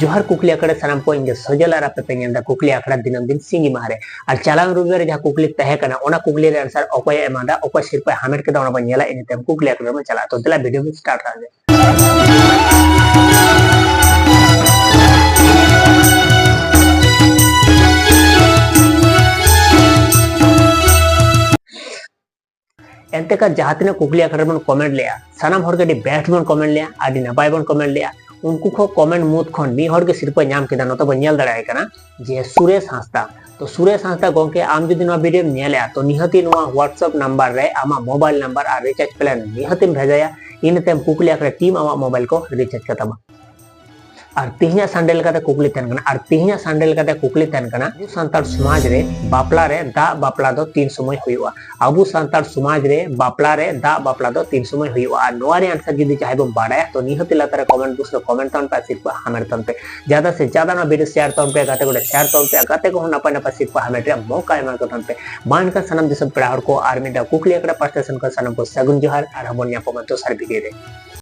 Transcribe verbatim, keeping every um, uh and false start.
ᱡᱚᱦᱟᱨ ᱠᱩᱠᱞᱤ ᱟᱠᱷᱲᱟ ᱥᱟᱱᱟᱢ ᱠᱚ, ᱤᱧ ᱜᱮ ᱥᱚᱡᱚᱞ ᱟᱨ ᱟᱯᱮ ᱯᱮ ᱧᱮᱞ ᱮᱫᱟ ᱠᱩᱠᱞᱤ ᱟᱠᱷᱲᱟ ᱫᱤᱱᱟᱹᱢ ᱫᱤᱱ ᱥᱤᱸᱜᱤ ᱢᱟᱦᱟ ᱨᱮ᱾ ᱟᱨ ᱪᱟᱞᱟᱣ ᱨᱚᱵᱤᱵᱟᱨ ᱨᱮ ᱡᱟᱦᱟᱸ ᱠᱩᱠᱞᱤ ᱛᱟᱦᱮᱸ ᱠᱟᱱᱟ, ᱚᱱᱟ ᱠᱩᱠᱞᱤ ᱨᱮ answer ᱚᱠᱚᱭᱮ ᱮᱢᱟᱫᱟ, ᱚᱠᱚᱭ ᱥᱤᱨᱯᱟᱹᱭ ᱦᱟᱢᱮᱴ ᱠᱮᱫᱟ, ᱚᱱᱟ ᱵᱚᱱ ᱧᱮᱞᱟ᱾ ᱤᱱᱟᱹ ᱛᱟᱭᱚᱢ ᱠᱩᱠᱞᱤ ᱟᱠᱷᱲᱟ ᱨᱮᱵᱚᱱ ᱪᱟᱞᱟᱜᱼᱟ᱾ ᱛᱚ ᱫᱮᱞᱟ video ᱵᱚᱱ start ᱞᱮᱜᱮ᱾ ᱮᱱᱛᱮ ᱠᱷᱟᱱ ᱡᱟᱦᱟᱸ ᱛᱤᱱᱟᱹᱜ ᱠᱩᱠᱞᱤ ᱟᱠᱷᱲᱟ ᱨᱮᱵᱚᱱ comment ᱞᱮᱜᱼᱟ, ᱥᱟᱱᱟᱢ ᱦᱚᱲ ᱜᱮ ᱟᱹᱰᱤ best ᱵᱚᱱ comment ᱞᱮᱜᱼᱟ, ᱟᱹᱰᱤ ᱱᱟᱯᱟᱭ ᱵᱚᱱ comment ᱞᱮᱜᱼᱟ᱾ ᱩᱱᱠᱩ ᱠᱚ comment ᱢᱩᱫᱽ ᱠᱷᱚᱱ ᱢᱤᱫ ᱦᱚᱲ ᱜᱮ ᱥᱤᱨᱯᱟᱹ ᱧᱟᱢ ᱠᱮᱫᱟ, ᱱᱚᱛᱮ ᱵᱚᱱ ᱧᱮᱞ ᱫᱟᱲᱮᱭᱟᱭ ᱠᱟᱱᱟ ᱡᱮ ᱥᱩᱨᱮᱥ ᱦᱟᱸᱥᱫᱟ᱾ ᱛᱚ ᱥᱩᱨᱮᱥ ᱦᱟᱸᱥᱫᱟ ᱜᱚᱝᱠᱮ, ᱟᱢ ᱡᱩᱫᱤ ᱱᱚᱣᱟ videoᱢ ᱧᱮᱞᱮᱜᱼᱟ, ᱛᱚ ᱱᱤᱦᱟᱹᱛᱤ ᱱᱚᱣᱟ WhatsApp number ᱨᱮ ᱟᱢᱟᱜ mobile number ᱟᱨ recharge plan ᱱᱤᱦᱟᱹᱛᱤᱢ ᱵᱷᱮᱡᱟᱭᱟ᱾ ᱤᱱᱟᱹ ᱛᱟᱭᱚᱢ ᱠᱩᱠᱞᱤ ᱟᱠᱷᱲᱟ team ᱟᱢᱟᱜ mobile ᱠᱚ recharge ᱠᱟᱛᱟᱢᱟ᱾ ᱟᱨ ᱛᱮᱦᱮᱧᱟᱜ Sunday ᱞᱮᱠᱟᱛᱮ ᱠᱩᱠᱞᱤ ᱛᱟᱦᱮᱱ ᱠᱟᱱᱟ, ᱟᱨ ᱛᱮᱦᱮᱧᱟᱜ Sunday ᱞᱮᱠᱟᱛᱮ ᱠᱩᱠᱞᱤ ᱛᱟᱦᱮᱱ ᱠᱟᱱᱟ, ᱟᱵᱚ ᱥᱟᱱᱛᱟᱲ ᱥᱚᱢᱟᱡᱽ ᱨᱮ ᱵᱟᱯᱞᱟ ᱨᱮ ᱫᱟᱜ ᱵᱟᱯᱞᱟ ᱫᱚ ᱛᱤᱱ ᱥᱚᱢᱚᱭ ᱦᱩᱭᱩᱜᱼᱟ? ᱟᱵᱚ ᱥᱟᱱᱛᱟᱲ ᱥᱚᱢᱟᱡᱽ ᱨᱮ ᱵᱟᱯᱞᱟ ᱨᱮ ᱫᱟᱜ ᱵᱟᱯᱞᱟ ᱫᱚ ᱛᱤᱱ ᱥᱚᱢᱚᱭ ᱦᱩᱭᱩᱜᱼᱟ? ᱟᱨ ᱱᱚᱣᱟ ᱨᱮᱭᱟᱜ answer ᱡᱩᱫᱤ ᱡᱟᱦᱟᱸᱭ ᱵᱚᱱ ᱵᱟᱲᱟᱭᱟ, ᱛᱚ ᱱᱤᱦᱟᱹᱛ ᱞᱟᱛᱟᱨ ᱨᱮ comment box ᱨᱮ comment ᱛᱟᱵᱚᱱ ᱯᱮ, ᱥᱤᱨᱯᱟᱹ ᱦᱟᱢᱮᱴ ᱛᱟᱵᱚᱱ ᱯᱮ᱾ ᱡᱟᱫᱟ ᱥᱮ ᱡᱟᱫᱟ ᱱᱚᱣᱟ video share ᱛᱟᱵᱚᱱ ᱯᱮ, ᱜᱟᱛᱮ ᱠᱚ ᱴᱷᱮᱱ share ᱛᱟᱵᱚᱱ ᱯᱮ, ᱜᱟᱛᱮ ᱠᱚᱦᱚᱸ ᱱᱟᱯᱟᱭ ᱱᱟᱯᱟᱭ ᱥᱤᱨᱯᱟᱹ ᱦᱟᱢᱮᱴ ᱨᱮᱭᱟᱜ ᱢᱚᱠᱟ ᱮᱢᱟ ᱠᱚ ᱛᱟᱵᱚᱱ ᱯᱮ᱾ ᱢᱟ ᱮᱱᱠᱷᱟᱱ ᱥᱟᱱᱟᱢ ᱫᱤᱥᱚᱢ ᱯᱮᱲᱟ ᱦᱚᱲ ᱠᱚ ᱟᱨ ᱢᱤᱫ ᱫᱷᱟᱣ ᱠᱩᱠᱞᱤ ᱟᱠᱷᱲᱟ ᱯᱟᱦᱴᱟ ᱥᱮᱱ ᱠᱷᱚᱱ ᱥᱟᱱᱟᱢ ᱠᱚ ᱥᱟᱹᱜᱩᱱ ᱡᱚᱦᱟᱨ, ᱟᱨᱦᱚᱸ ᱵᱚᱱ ᱧᱟᱯᱟᱢᱟ ᱫᱚᱥᱟᱨ video ᱨᱮ᱾